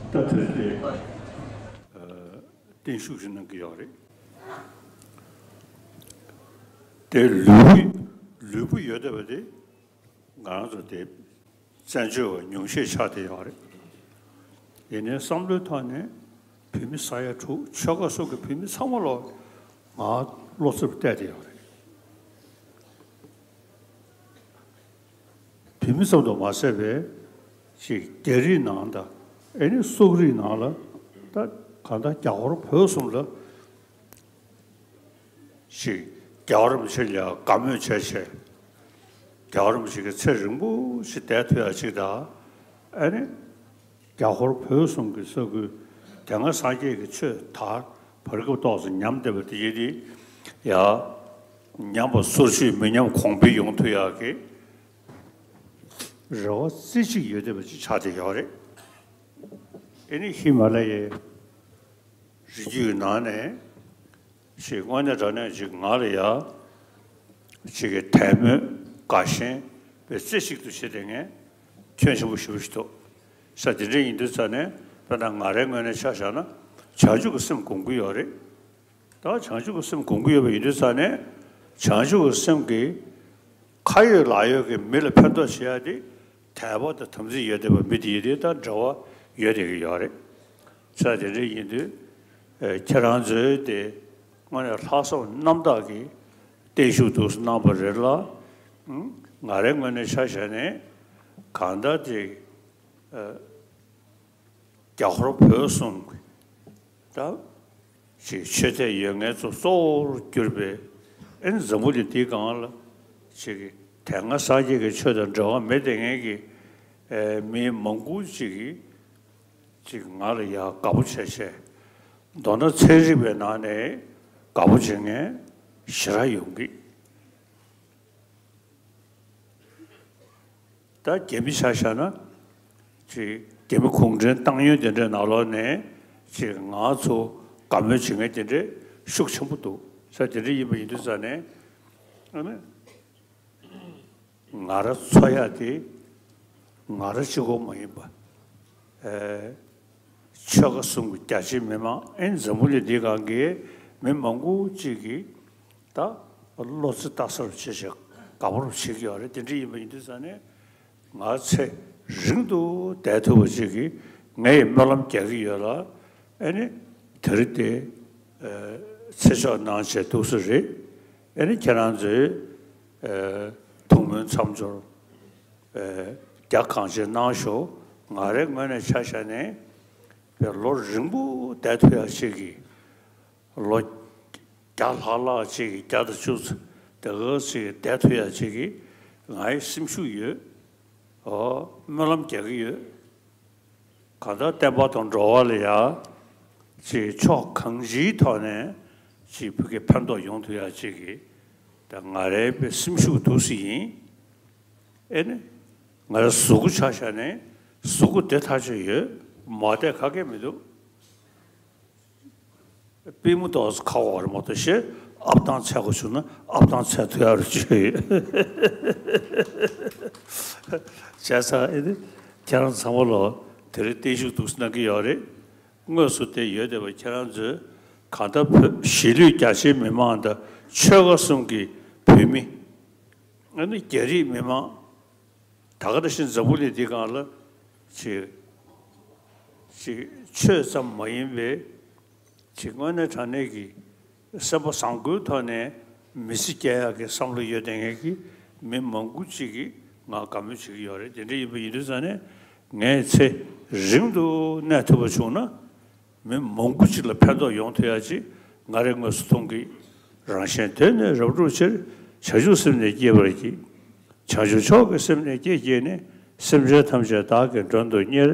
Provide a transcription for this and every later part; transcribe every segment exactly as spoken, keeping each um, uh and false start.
ད་དེ་རེད་དེ། བརྟན་བཞུགས་ཤིག་གནང་གི་ཡོད་རེད། དེ་ལུས་པོ་ལུས་པོ་ཡོད་བསྡད་པ་དེ་ང་རང་ཚོ་དེ་བཙན་བྱོལ་བ་ཉུང་ཤས་ཆགས་བསྡད་ཡོད་རེད། ཡིན་ནའི་བསམ་བློའི་ཐོག་ནས་བོད་མི་ས་ཡ་དྲུག་ཆོལ་ཁ་གསུམ་གྱི་བོད་མི་ཚང་མ་ལོ་ང་བློ་རྩེ་བ་གཏད་བསྡད་ཡོད་རེད། བོད་མི་ཙམ་དུ་མ་ཟད་པའི་ཅིག་རྒྱ་རིགས་ནང་དང་ཨེ་ནི་སོག་རིགས་ནང་ལ་ད་གང་ལྟར་རྒྱ་ཧོར་བོད་གསུམ་ལ་ཅིག་རྒྱལ་བ་རིན་པོ་ཆེ་ལ་དགའ་མོས་བྱས་བྱས་རྒྱལ་བ་རིན་པོ་ཆེ་གི་ཚེ་རིང་པོ་ཞིག་བསྡད་ཐུབ་ཡ་ཅིག་དང་ཨེ་ནི་རྒྱ་ཧོར་བོད་གསུམ་གྱི་ས་ཁུལ་དེ་སྔ་སངས་རྒྱས་ཀྱི་ཆོས་དར་བར་སྐབས་ཏོག་ཙམ་ཉམས་བསྡད་པ་དེ་ཡིན་དེ་ཡ། ཉམས་པ་སོར་ཆུད་མི་ཉམས་གོང་འཕེལ་ཡོང་ཐུབ་ཡག་གི་རེ་བ་རྩེ་གཅིག་ཡོད་བསྡད་པ་ཅིག་ཆགས་བསྡད་ཡོད་རེད། ཨེ་ནི་ཧི་མ་ལ་ཡའི་རི་རྒྱུད་ནང་ནས་ཞིག་དངོས་གནས་དྲང་གནས་ཅིག་ང་ལ་ཡ་ཅིག་གི་དད་མོས་དགའ་ཞེན་པའི་རྩེ་གཅིག་ཏུ་བྱེད་བསྡད་མཁན་ཁྱོན་ཆེན་པོ་ཞེ་པོ་ཞིག་འདུག་ས། དེ་འདྲ་ཡིན་དུས་ཙང་ནས་དཔེར་ན་ང་རའི་ངོས་ནས་ཆ་བཞག་ན་བྱང་ཆུབ་ཀྱི་སེམས་སྒོམ་གྱི་ཡོད་རེད། ད་བྱང་ཆུབ་ཀྱི་སེམས་སྒོམ་གྱི་ཡོད་པ་ཡིན་དུས་ཙང་ནས་བྱང་ཆུབ་ཀྱི་སེམས་ཀྱིས་ཁ་ཡོད་ལག་ཡོད་ཀྱི་མི་ལ་ཕན་ཐོགས་བྱེད་ཡ་དེ་དད་པ་དང་དམ་ཚིག་ཡོད་བསྡད་པ་མི་དེ་ཡིན་དེ་ད་འབྲེལ་བ་ཡོད་བསྡད་ཀྱི་ཡོད་རེད། ས་དེ་འདྲ་ཡིན་དུས་ཨེ་ཁྱེད་རང་ཚོའི་དེ་དངོས་གནས་ལྷག་བསམ་རྣམ་དག་གིས་བརྟན་བཞུགས་འདུག་སེ་གནང་བ་རེད་ལ། ཨང་ང་རའི་ངོས་ནས་ཆ་བཞག་ནས་གང་ལྟར་དེ་ཨེ་རྒྱ་ཧོར་བོད་གསུམ་གྱི་ད་ཅིག་ཆོས་དད་ཡོད་མཁན་ཚོ་གཙོ་བོར་གྱུར་པའི་ཨེ་འཛམ་བུ་གླིང་འདིའི་སྒང་ལ་ཅིག་གི་དེ་སྔ་སངས་རྒྱས་ཀྱི་ཆོས་དང་འབྲེལ་བ་མེད་བསྡད་མཁན་གྱི་ཨེ་མི་མང་པོ་ཅིག་གིས་ཅིག་ང་ལ་ཡ་དགའ་པོ་བྱས་བྱས་མདོར་ན་ཚན་རིག་པའི་ནང་ནས་དགའ་པོ་བྱེད་མཁན་ཞེ་དྲག་ཡོང་གི། ད་རྒྱ་མི་ཆ་བཞག་ན་ཅིག་རྒྱ་མི་གུང་ཁྲན་ཏང་ཡོན་དེ་འདྲའི་ནང་ལོགས་ནས་ཅིག་ང་ཚོ་དགའ་མོས་བྱེད་མཁན་དེ་འདྲའི་ཤུགས་ཆེན་པོ་འདུག་ས། དེ་འདྲ་ཡིན་པ་ཡིན་དུས་ཙང་ནས་ཨ་ནི་ང་རང་འཚོ་ཡ་དེ་ང་རང་གཅིག་པོ་མ་ཡིན་པ། ཨེ། ཆོལ་ཁ་གསུམ་གྱི་རྒྱ་ཆེའི་མི་མང་ཨེ་འཛམ་བུ་གླིང་འདིའི་སྒང་གི་མི་མང་པོ་ཅིག་གིས་ད་བློ་རྩེ་ལྟ་ས་རུ་བྱེད་བྱེད་དགའ་པོ་རུ་བྱེད་ཀྱི་ཡོད་རེད། དེ་འདྲ་ཡིན་པ་ཡིན་དུས་ཙང་ནས་ང་ཚེ་རིང་དུ་བསྡད་ཐུབ་པ་ཅིག་གིས་ངས་སྨོན་ལམ་རྒྱག་གི་ཡོད་ལ། ཨེ་ནི་དེ་རིང་དེ་ཚེ་ཆོག་གནང་བྱས་འདུག་ས་རེད། ཨེ་ནི་ཁྱེད་རང་ཚོས་ཐུགས་སྨོན་མཚམས་སྦྱོར་རྒྱ་གང་ཆེ་གནང་ཤོག་ང་རའི་ངོས་ནས་ཆ་བཞག་ནས་པའི་ལོ་རིང་པོ་བསྡད་ཐུབ་ཡག་ཅིག་གི་ལོ་བརྒྱ་ལྷག་ལྷག་ཅིག་གི་བརྒྱ་དང་བཅུ་དེ་ག་ཅིག་བསྡད་ཐུབ་ཡག་ཅིག་གི་ངའི་སེམས་ཤུགས་ཡོད། ཨོ་སྨོན་ལམ་རྒྱག་གི་ཡོད། གང་ལྟར་བསྟན་པ་དང་འགྲོ་བ་ལ་ཡ་ཅིག་ཕྱོགས་གང་ཅིའི་ཐོག་ནས་ཅིག་བོད་ཀྱི་ཕན་ཐོགས་ཡོང་ཐུབ་ཡག་ཅིག་གི་ད་ང་རའི་པའི་སེམས་ཤུགས་འདུག་སེ་ཡིན། ཨེ་ནི། ང་རང་གཟུགས་པོ་ཆ་བཞག་ནས་གཟུགས་པོ་བདེ་ཐག་ཆོད་ཡོད། མ་བདེ་ག་གེ་མི་འདུག་པུས་མོ་ཏོག་ཙམ་ཁ་བ་རེ་མ་གཏོགས་ཤེས་ཨབ་ཐང་ཚད་དགོས་བྱུང་ན་ཨབ་ཐང་ཚད་ཐུབ་ཡག་རུ་བྱོས་ཡོད། བྱས་ཙང་ཨེ་ནི་ཁྱེད་རང་ཚང་མ་ལོ་དེ་རིང་བརྟན་བཞུགས་འདུག་སེ་གནང་གི་ཡོད་རེད། དངོས་སུ་དེ་ཡོད་བསྡད་པ་ཁྱེད་རང་ཚོས་གང་ལྟར་བོད་གཞིས་ལུས་རྒྱ་ཆེའི་མི་མང་དང་ཆོལ་ཁ་གསུམ་གྱི་བོད་མི། ཨ་ནི་རྒྱ་རིགས་མི་མང་། ད་ག་ནང་བཞིན་འཛམ་བུ་གླིང་འདི་སྒང་ལ་ཅིག་ཅིག་ཆོས་ཙམ་མ་ཡིན་པའི་ཅིག་དངོས་གནས་དྲང་གནས་ཀྱི་སེམས་པ་བཟང་པོའི་ཐོག་ནས་མི་ཚེ་སྐྱེལ་ཡག་གི་བསམ་བློ་ཡོད་བསྡད་མཁན་གྱི་མི་མང་པོ་ཅིག་གིས་ང་དགའ་མོས་བྱེད་ཀྱི་ཡོད་རེད། དེ་འདྲ་ཡིན་པ་ཡིན་དུས་ཙང་ནས་ངས་ཚེ་རིང་དུ་གནས་ཐུབ་པ་བྱུང་ན། མི་མང་པོ་ཅིག་ལ་ཕན་ཐོགས་ཡོང་ཐུབ་ཡ་ཅིག་ང་རའི་དངོས་སུ་མཐོང་གི། རང་གཞན་དོན་ནི་རབ་བསྒྲུབ་ཕྱིར། བྱང་ཆུབ་སེམས་ནི་བསྐྱེད་པར་བགྱི། བྱང་ཆུབ་མཆོག་གི་སེམས་ནི་བསྐྱེད་བགྱིས་ནས། སེམས་ཅན་ཐམས་ཅད་བདག་གིས་མགྲོན་དུ་གཉེར།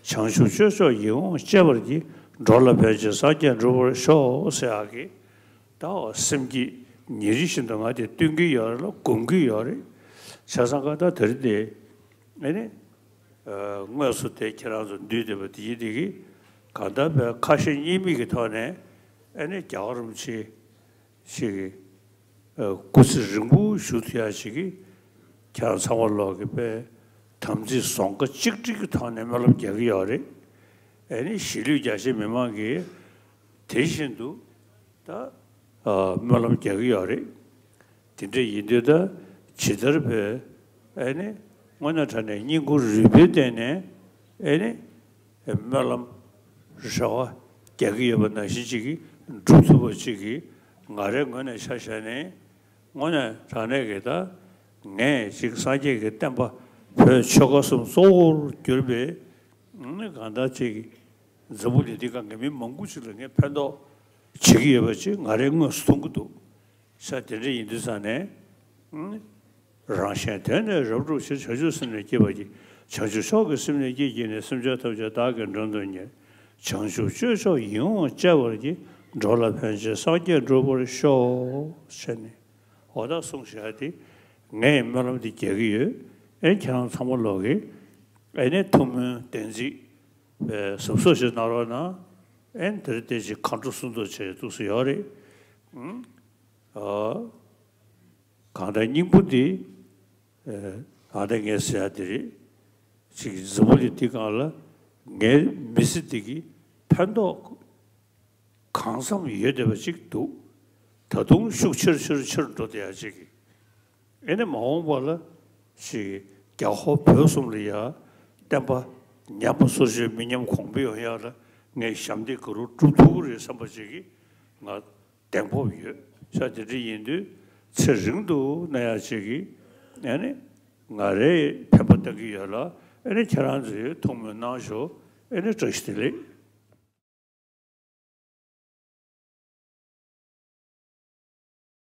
བྱང་ཆུབ་སྤྱོད་མཆོག་ཡིད་འོང་སྤྱད་པར་བགྱི། འགྲོ་ལ་ཕན་ཕྱིར་སངས་རྒྱས་འགྲུབ་པར་ཤོག་ཟེར་ཡག་གི། ད་འོ་སེམས་བསྐྱེད་ཉིན་རེ་བཞིན་དུ་ང་དེ་བཏོན་གྱི་ཡོད་རེད་ལ་སྒོམ་གྱི་ཡོད་རེད། བྱས་ཙང་ག་ད་དེ་རིང་དེ། ཨེ་ནི། ཨ་དངོས་སུ་དེ་ཁྱེད་རང་ཚོ་འདུས་བསྡད་པ་དེ་ཡིན་དེ་གི། གང་ལྟར་བའི་ཁ་ཞེ་གཉིས་མེད་ཀྱི་ཐོག་ནས་ཨེ་ནི་རྒྱལ་བ་རིན་པོ་ཆེ་ཞིག་གི་ཨ་སྐུ་ཚེ་རིང་པོ་བཞུགས་ཐུབ་ཡ་ཞིག་གི་ཁྱེད་རང་ཚང་མ་ལོག་གི་པའི་དམ་ཚིག་བཟང་ཁ་གཅིག་སྒྲིལ་གྱི་ཐོག་ནས་སྨོན་ལམ་རྒྱག་གི་ཡོད་རེད། ཨེ་ནི་གཞིས་ལུས་རྒྱ་ཆེ་མི་མང་གིས་དེ་བཞིན་དུ་ད་ཨ་སྨོན་ལམ་རྒྱག་གི་ཡོད་རེད། དེ་འདྲ་ཡིན་དུས་ད་ཇི་ལྟར་བས་ཨེ་ནི་དངོས་གནས་དྲང་གནས་སྙིང་ཁུང་རུས་པའི་གཏིང་ནས་ཨེ་ནི་སྨོན་ལམ་རེ་བ་རྒྱག་གི་ཡོད་པ་ནང་བཞིན་ཅིག་གིས་འགྲུབ་ཐུབ་པ་ཅིག་གིས། ང་རའི་ངོས་ནས་ཆ་བཞག་ནས་དངོས་གནས་དྲང་གནས་ཀྱི་ད་ངས་ཅིག་སངས་རྒྱས་ཀྱི་བསྟན་པ་བོད་ཆོལ་ཁ་གསུམ་གཙོ་བོར་གྱུར་པའི་ནི་གང་ལྟར་ཅིག་འཛམ་བུ་གླིང་འདི་ག་ངས་མི་མང་པོ་ཅིག་ལ་ངས་ཕན་ཐོགས་བྱེད་ཀྱི་ཡོད་པ་ཅིག་ང་རའི་ངོས་སུ་མཐོང་གི་འདུག། ས་དེ་འདྲ་ཡིན་དུས་ཙང་ནས། རང་གཞན་དོན་ནི་རབ་བསྒྲུབ་ཕྱིར། བྱང་ཆུབ་སེམས་ལ་སྐྱེས་པ་ཡི། བྱང་ཆུབ་མཆོག་གི་སེམས་ནི་བསྐྱེད་བགྱིས་ནས། སེམས་ཅན་ཐམས་ཅད་བདག་གིས་མགྲོན་དུ་གཉེར། བྱང་ཆུབ་སྤྱོད་མཆོག་ཡིད་འོང་སྤྱད་པར་བགྱི། འགྲོ་ལ་ཕན་ཕྱིར་སངས་རྒྱས་འགྲུབ་པར་ཤོག། ཟེར་ནས་འོ་ད་གསུངས་བཞག་དེ་ངས་སྨོན་ལམ་འདི་རྒྱག་གི་ཡོད། ཨེ་ཁྱེད་རང་ཚང་མ་ལོག་གིས་ཨེ་ནས་ཐུགས་སྨོན་བདེན་ཚིག་གཟབ་གཟབ་ཞིག་གནང་རོགས་གནང་། ཨེ་དེར་བལྟས་ཅིག་གང་དྲོ་གསུང་དོ་བྱས་འདུག་སེ་ཡོད་རེད། ཨ། གང་ལྟར་སྙིང་པོ་འདི། ཨ་ད་ངས་ཟེར་ཡ་འདི་རེད། ཅིག་འཛམ་བུ་གླིང་འདི་སྒང་ལ་ངའི་མི་ཚེ་འདི་གི་ཕན་ཐོགས་གང་འཚམ་ཡོད་བསྡད་པ་ཅིག་འདུག། ད་དུང་ཤུགས་ཆེར་ཆེར་ཆེར་འགྲོ་བསྡད་ཡ་ཅིག་གི། ཨེ་ནས་མ་འོངས་པ་ལ་ཅིག་རྒྱ་ཧོར་བོད་གསུམ་ལ་ཡ་བསྟན་པ་ཉམས་པ་སོར་ཆུད་མི་ཉམས་གོང་འཕེལ་ཡོང་ཡ་ལ་ངས་ཞབས་འདེགས་ག་རུ་སྒྲུབ་ཐུབ་ཀྱི་རེད་བསམ་པ་ཅིག་གི་ང་གདེང་སྤོབས་ཡོད། ས་དེ་འདྲ་ཡིན་དུས་ཚེ་རིང་དུ་གནས་ཡ་ཅིག་གི་ཨ་ནི་ང་རའི་འཕེན་པ་བཏང་གི་ཡོད་ལ། ཨ་ནི་ཁྱེད་རང་ཚོས་ཐུགས་སྨོན་གནང་ཤོག། ཨ་ནི་བཀྲ་ཤིས་བདེ་ལེགས།